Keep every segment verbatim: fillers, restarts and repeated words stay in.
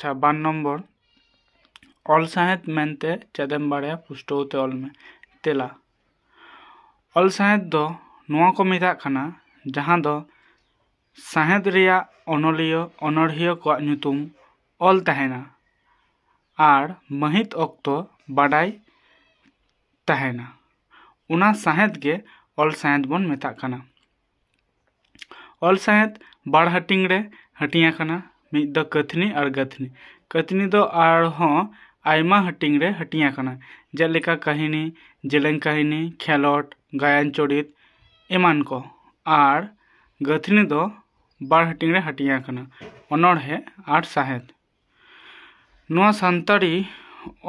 ᱛᱟ ᱵᱟᱨ ᱱᱚᱢᱵᱚᱨ, ᱚᱞ ᱥᱟᱶᱦᱮᱫ ᱢᱮᱱᱛᱮ ᱪᱮᱫ ᱮᱢ ᱵᱟᱲᱟᱭᱟ? ᱯᱩᱥᱴᱟᱹᱣ ᱛᱮ ᱚᱞ ᱢᱮ᱾ ᱛᱮᱞᱟ: ᱚᱞ ᱥᱟᱶᱦᱮᱫ ᱫᱚ ᱱᱚᱣᱟ ᱠᱚ ᱢᱮᱛᱟᱜ ᱠᱟᱱᱟ, ᱡᱟᱦᱟᱸ ᱫᱚ ᱥᱟᱶᱦᱮᱫ ᱨᱮᱭᱟᱜ ᱚᱱᱚᱞᱤᱭᱟᱹ, ᱚᱱᱚᱬᱦᱤᱭᱟᱹ ᱠᱚᱣᱟᱜ ᱧᱩᱛᱩᱢ ᱚᱞ ᱛᱟᱦᱮᱱᱟ ᱟᱨ ᱢᱟᱹᱦᱤᱛ ᱚᱠᱛᱚ ᱵᱟᱰᱟᱭ ᱛᱟᱦᱮᱱᱟ, ᱚᱱᱟ ᱥᱟᱶᱦᱮᱫ ᱜᱮ ᱚᱞ ᱥᱟᱶᱦᱮᱫ ᱵᱚᱱ ᱢᱮᱛᱟᱜ ᱠᱟᱱᱟ᱾ ᱚᱞ ᱥᱟᱶᱦᱮᱫ ᱵᱟᱨ ᱦᱟᱹᱴᱤᱧ ᱨᱮ ᱦᱟᱹᱴᱤᱧ ᱟᱠᱟᱱᱟ, ᱢᱤᱫ ᱫᱚ ᱠᱟᱹᱛᱷᱱᱤ ᱟᱨ ᱜᱟᱹᱛᱷᱱᱤ᱾ ᱠᱟᱹᱛᱷᱱᱤ ᱫᱚ ᱟᱨᱦᱚᱸ ᱟᱭᱢᱟ ᱦᱟᱹᱴᱤᱧ ᱨᱮ ᱦᱟᱹᱴᱤᱧ ᱟᱠᱟᱱᱟ, ᱡᱮᱞᱮᱠᱟ ᱠᱟᱹᱦᱱᱤ, ᱡᱮᱞᱮᱧ ᱠᱟᱹᱦᱱᱤ, ᱠᱷᱮᱞᱚᱰ, ᱜᱟᱭᱟᱱ ᱪᱚᱨᱤᱛ ᱮᱢᱟᱱ ᱠᱚ᱾ ᱟᱨ ᱜᱟᱹᱛᱷᱱᱤ ᱫᱚ ᱵᱟᱨ ᱦᱟᱹᱴᱤᱧ ᱨᱮ ᱦᱟᱹᱴᱤᱧ ᱟᱠᱟᱱᱟ, ᱚᱱᱚᱬᱦᱮ ᱟᱨ ᱥᱟᱶᱦᱮᱫ᱾ ᱱᱚᱣᱟ ᱥᱟᱱᱛᱟᱲᱤ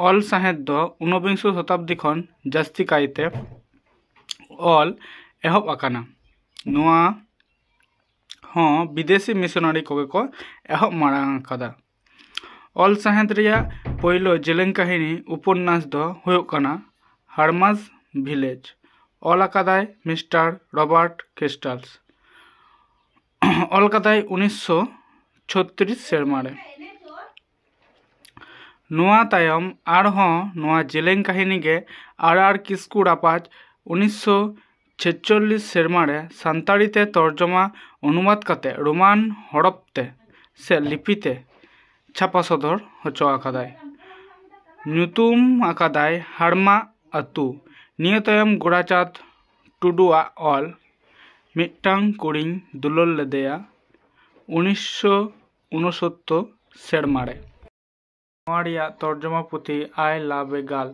ᱚᱞ ᱥᱟᱶᱦᱮᱫ ᱫᱚ ᱩᱱᱚᱵᱤᱝᱥᱚ ᱥᱚᱛᱟᱵᱫᱤ ᱠᱷᱚᱱ ᱡᱟᱹᱥᱛᱤ ᱠᱟᱭᱛᱮ ᱚᱞ ᱮᱦᱚᱵ ᱟᱠᱟᱱᱟ᱾ ᱱᱚᱣᱟ ᱦᱚᱸ ᱵᱤᱫᱮᱥᱤ ᱢᱤᱥᱚᱱᱟᱨᱤ ᱠᱚᱜᱮ ᱠᱚ ᱮᱦᱚᱵ ᱢᱟᱲᱟᱝ ᱟᱠᱟᱫᱟ᱾ ᱚᱞ ᱥᱟᱶᱦᱮᱫ ᱨᱮᱭᱟᱜ ᱯᱳᱭᱞᱳ ᱡᱮᱞᱮᱧ ᱠᱟᱹᱦᱱᱤ ᱩᱯᱚᱱᱱᱟᱥ ᱫᱚ ᱦᱩᱭᱩᱜ ᱠᱟᱱᱟ ᱦᱟᱨᱢᱟᱥ ᱵᱷᱤᱞᱮᱡᱽ᱾ ᱚᱞ ᱟᱠᱟᱫᱟᱭ ᱢᱤᱥᱴᱟᱨ ᱨᱚᱵᱟᱨᱴ ᱠᱮᱥᱴᱟᱞᱥ᱾ ᱚᱞ ᱠᱟᱫᱟᱭ ᱩᱱᱤᱥᱥᱚ ᱪᱷᱚᱛᱨᱤᱥ ᱥᱮᱨᱢᱟ ᱨᱮ᱾ ᱱᱚᱣᱟ ᱛᱟᱭᱚᱢ ᱟᱨᱦᱚᱸ ᱱᱚᱣᱟ ᱡᱮᱞᱮᱧ ᱠᱟᱹᱦᱱᱤ ᱜᱮ ᱟᱨ ᱟᱨ ᱠᱤᱥᱠᱩ ᱨᱟᱯᱟᱡᱽ ᱩᱱᱤᱥᱥᱚ ᱪᱷᱮᱪᱪᱚᱞᱞᱤᱥ ᱥᱮᱨᱢᱟ ᱨᱮ ᱥᱟᱱᱛᱟᱲᱤ ᱛᱮ ᱛᱚᱨᱡᱚᱢᱟ ᱚᱱᱩᱵᱟᱫ ᱠᱟᱛᱮ ᱨᱳᱢᱟᱱ ᱦᱚᱨᱚᱯ ᱛᱮ ᱥᱮ ᱞᱤᱯᱤ ᱛᱮ ᱪᱷᱟᱯᱟ ᱥᱚᱫᱚᱨ ᱦᱚᱪᱚ ᱟᱠᱟᱫᱟᱭ᱾ ᱧᱩᱛᱩᱢ ᱟᱠᱟᱫᱟᱭ ᱦᱟᱲᱢᱟ ᱟᱹᱛᱩ᱾ ᱱᱤᱭᱟᱹ ᱛᱟᱭᱚᱢ ᱜᱳᱨᱟᱪᱟᱸᱫᱽ ᱴᱩᱰᱩᱣᱟᱜ ᱚᱞ ᱢᱤᱫᱴᱟᱝ ᱠᱩᱲᱤᱧ ᱫᱩᱞᱟᱹᱲ ᱞᱮᱫᱮᱭᱟ ᱩᱱᱤᱥᱥᱚ ᱩᱱᱚᱥᱚᱛᱛᱚᱨ ᱥᱮᱨᱢᱟ ᱨᱮ᱾ ᱱᱚᱣᱟ ᱨᱮᱭᱟᱜ ᱛᱚᱨᱡᱚᱢᱟ ᱯᱩᱛᱷᱤ I Love a Girl᱾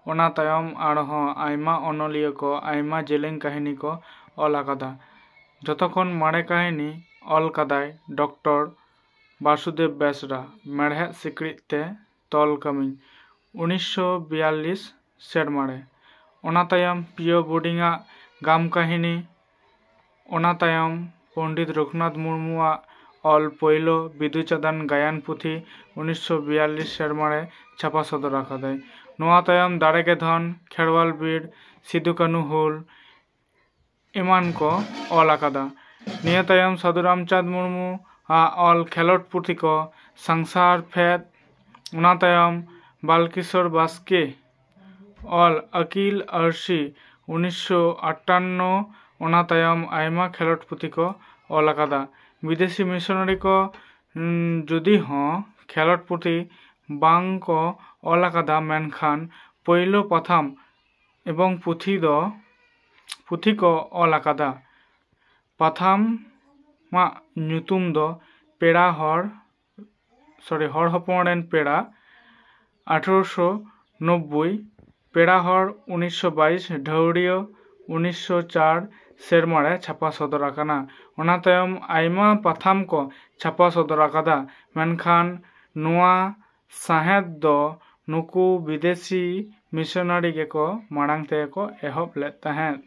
ᱚᱱᱟ ᱛᱟᱭᱚᱢ ᱟᱨᱦᱚᱸ ᱟᱭᱢᱟ ᱚᱱᱚᱞᱤᱭᱟᱹ ᱠᱚ ᱟᱭᱢᱟ ᱡᱮᱞᱮᱧ ᱠᱟᱹᱦᱱᱤ ᱠᱚ ᱚᱞ ᱟᱠᱟᱫᱟ᱾ ᱡᱚᱛᱚ ᱠᱷᱚᱱ ᱢᱟᱨᱮ ᱠᱟᱹᱦᱱᱤ ᱚᱞ ᱠᱟᱫᱟᱭ ᱰᱚᱠᱴᱚᱨ ᱵᱟᱥᱩᱫᱮᱵ ᱵᱮᱥᱨᱟ, ᱢᱮᱲᱦᱮᱫ ᱥᱤᱠᱲᱤᱡ ᱛᱮ ᱛᱚᱞ ᱠᱟᱹᱢᱤ, ᱩᱱᱤᱥᱥᱚ ᱵᱤᱭᱟᱞᱞᱤᱥ ᱥᱮᱨᱢᱟ ᱨᱮ᱾ ᱚᱱᱟ ᱛᱟᱭᱚᱢ ᱯᱤᱭᱳ ᱵᱳᱨᱰᱤᱝ ᱟᱜ ᱜᱟᱢ ᱠᱟᱹᱦᱱᱤ, ᱚᱱᱟ ᱛᱟᱭᱚᱢ ᱯᱚᱱᱰᱤᱛ ᱨᱚᱜᱷᱩᱱᱟᱛᱷ ᱢᱩᱨᱢᱩᱣᱟᱜ ᱚᱞ ᱯᱳᱭᱞᱳ ᱵᱤᱫᱩ ᱪᱟᱸᱫᱟᱱ ᱜᱟᱭᱟᱱ ᱯᱩᱛᱷᱤ ᱩᱱᱤᱥᱥᱚ ᱵᱤᱭᱟᱞᱞᱤᱥ ᱥᱮᱨᱢᱟ ᱨᱮ ᱪᱷᱟᱯᱟ ᱥᱚᱫᱚᱨ ᱟᱠᱟᱫᱟᱭ᱾ ᱱᱚᱣᱟ ᱛᱟᱭᱚᱢ ᱫᱟᱲᱮ ᱜᱮ ᱫᱷᱚᱱ, ᱠᱷᱮᱨᱣᱟᱞ ᱵᱤᱨ, ᱥᱤᱫᱩ ᱠᱟᱹᱱᱦᱩ ᱦᱩᱞ ᱮᱢᱟᱱ ᱠᱚ ᱚᱞ ᱟᱠᱟᱫᱟ᱾ ᱱᱤᱭᱟᱹ ᱛᱟᱭᱚᱢ ᱥᱟᱹᱫᱷᱩ ᱨᱟᱢᱪᱟᱸᱫᱽ ᱢᱩᱨᱢᱩ ᱟᱜ ᱚᱞ ᱠᱷᱮᱞᱳᱰ ᱯᱩᱛᱷᱤ ᱠᱚ ᱥᱚᱝᱥᱟᱨ ᱯᱷᱮᱫ, ᱚᱱᱟ ᱛᱟᱭᱚᱢ ᱵᱟᱞᱠᱤᱥᱳᱨ ᱵᱟᱥᱠᱮ ᱚᱞ ᱟᱹᱠᱤᱞ ᱟᱹᱨᱥᱤ ᱩᱱᱤᱥᱥᱚ ᱟᱴᱴᱟᱱᱱᱚ, ᱚᱱᱟ ᱛᱟᱭᱚᱢ ᱟᱭᱢᱟ ᱠᱷᱮᱞᱳᱰ ᱯᱩᱛᱷᱤ ᱠᱚ ᱚᱞ ᱟᱠᱟᱫᱟ᱾ ᱵᱤᱫᱮᱥᱤ ᱢᱤᱥᱚᱱᱟᱨᱤ ᱠᱚ ᱩᱸ, ᱡᱩᱫᱤ ᱦᱚᱸ ᱠᱷᱮᱞᱳᱰ ᱯᱩᱛᱷᱤ ᱵᱟᱝ ᱠᱚ ᱚᱞ ᱟᱠᱟᱫᱟ, ᱢᱮᱱᱠᱷᱟᱱ ᱯᱳᱭᱞᱳ ᱯᱟᱛᱷᱟᱢ ᱮᱵᱚᱝ ᱯᱩᱛᱷᱤ ᱫᱚ ᱯᱩᱛᱷᱤ ᱠᱚ ᱚᱞ ᱟᱠᱟᱫᱟ᱾ ᱯᱟᱛᱷᱟᱢᱟᱜ ᱧᱩᱛᱩᱢ ᱫᱚ ᱯᱮᱲᱟ ᱦᱚᱲ, ᱥᱚᱨᱤ, ᱦᱚᱲ ᱦᱚᱯᱚᱱ ᱨᱮᱱ ᱯᱮᱲᱟ, ᱟᱴᱷᱨᱚᱥᱚ ᱱᱚᱵᱵᱳᱭ, ᱯᱮᱲᱟ ᱦᱚᱲ ᱩᱱᱤᱥᱥᱚ ᱵᱟᱭᱤᱥ, ᱰᱷᱟᱹᱣᱲᱤᱭᱟᱹ ᱩᱱᱤᱥᱥᱚ ᱪᱟᱨ ᱥᱮᱨᱢᱟ ᱨᱮ ᱪᱷᱟᱯᱟ ᱥᱚᱫᱚᱨ ᱟᱠᱟᱱᱟ᱾ ᱚᱱᱟ ᱛᱟᱭᱚᱢ ᱟᱭᱢᱟ ᱯᱟᱛᱷᱟᱢ ᱠᱚ ᱪᱷᱟᱯᱟ ᱥᱚᱫᱚᱨ ᱟᱠᱟᱫᱟ, ᱢᱮᱱᱠᱷᱟᱱ ᱱᱚᱣᱟ ᱥᱟᱶᱦᱮᱫ ᱫᱚ ᱱᱩᱠᱩ ᱵᱤᱫᱮᱥᱤ ᱢᱤᱥᱚᱱᱟᱨᱤ ᱜᱮᱠᱚ ᱢᱟᱲᱟᱝ ᱛᱮᱠᱚ ᱮᱦᱚᱵ ᱞᱮᱫ ᱛᱟᱦᱮᱸᱫ᱾